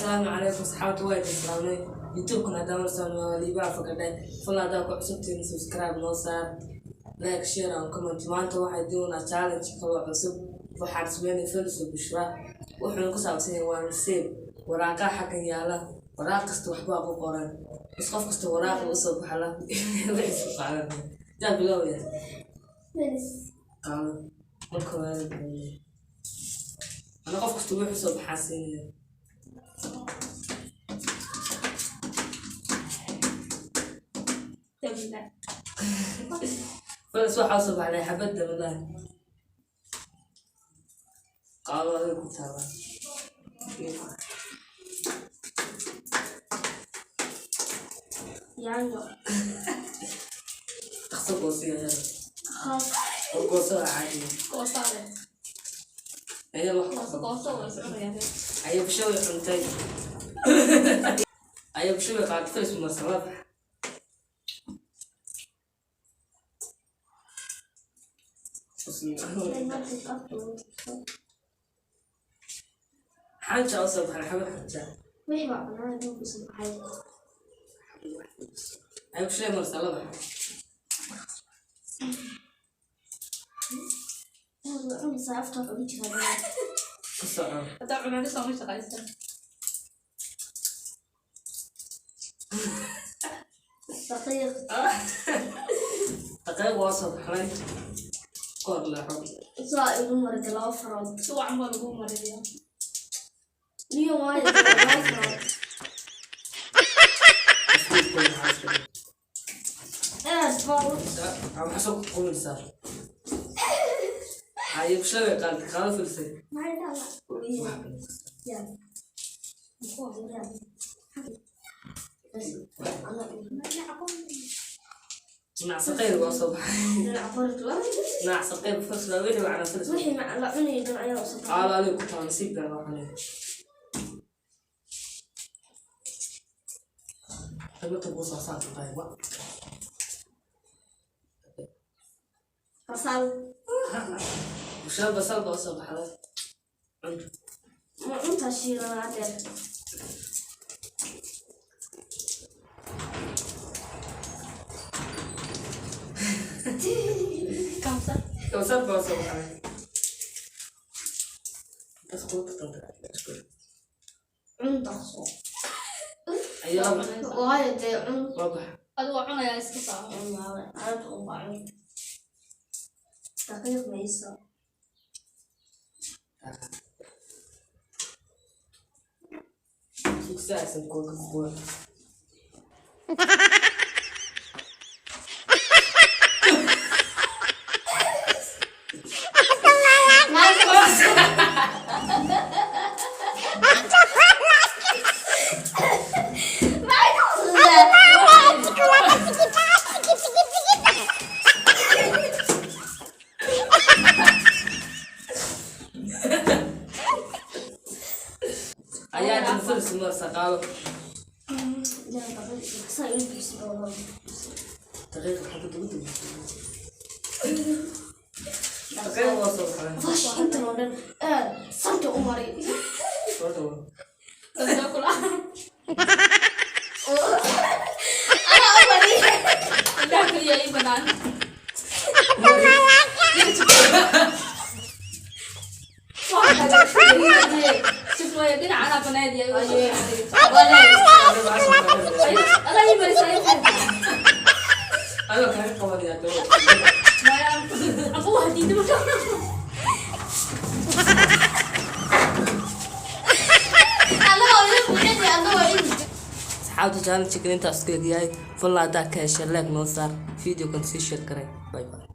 Asalaamu calaykum asxaabta, waa idin salaamnay. YouTube-kan haddaan marsan waa Liibaa Fakadhay. Fadlan haddaa ku cusubtihiin, subscribe noo saar, like, share and comment. Maanta waxay doonaa challenge kaloo cusub. Waxaan sameynay Felis Bushra. Wuxuuna ku saabsan yahay waa nasiib. Waraaqaha xaggan yaala, waraaq kasta waxbaa ku qoran. Bas qof kasta waraaqa usoo baxla wixiisu qaadan. Yaa bilowya? Felis. Qaado marka hore. Ana qof kasta wuxuu soo baxaa siinaya. Dabla. Felis waxaa usoo baxday xabad damadaha. Qaado, adiga ku taala. Yaanyo. Dhaqso goosiya. Khas. Oo gooso waa caadi. Goosaale. Ayaa wax. Gooso, gooso, waa soconayaan. Ayaa busho way cuntay. Ayaa busho way qaadatay. Felis masalad. Xanja usoo baxday, xabad xanja. Wixii baa cunaa adduunka soo baxay. Ayaa busho way masalad. Waa cunaysaa, afka ugu jiraa. Ku socon. Haddaa cunani sooma shaqaysan. Daqiiq. Daqiiq waa soo baxday. Koor leexo. Saa igu maray laba farood. Si wacan baa lagu mariyaa. Niyo waayo laba farood. Aad baa u Maxaa soo quminaysaa? Ayaa busho way qaadatay. Qaado, Felisay. Maxay dhahdaa? Yaa. Yaa. Nacsa qayr waa soo baxay. Nacsa qayr Felis waa wixii wacnaa Felis. Wixii la cunayay dhan ayaa usoo baxay. Qaado, adiga ku taala nasiib gaar waa xalay. Tamarta buu soo saartay qayba. Basal. Busho basal baa soo baxday. Cunto. Ma cunta shiilan hadeer. Kamsar. Kawsar baa soo baxday. Bas quruxda tanta. Cun dhaqso. Ayaa Waayo dee cun. waa bax. Adigu waa cunayaa, iska saaro. Cun waawe. Aad u baa cun. Daqiiq mayso. Success kuwa kuwa. Ayaa tan Felis marsa qaado. Yaa daqiiq. Saa igu bixis baa. Daqiiq xabad ugu dambeysay. Daqiiq waa soo baxday. Fash intan oo dhan aad santa u maray. Soo dhawo. Soo kula. Anaa u maray. Indhaha kaliya ii banaan. Shufrooya dhinaca anaa banayd iyo. Adaa ii marisa ii marisa. Adoo kaga qabanaya dawlad. Maya, abu waa diiday marka. Annaga oo idin buuxinaya, annaga waa idin. Asxaabta, challenge intaas ku egyahay. Fadlan haddaa ka heshay, like noo saar, video kan sii share garay. Bye bye.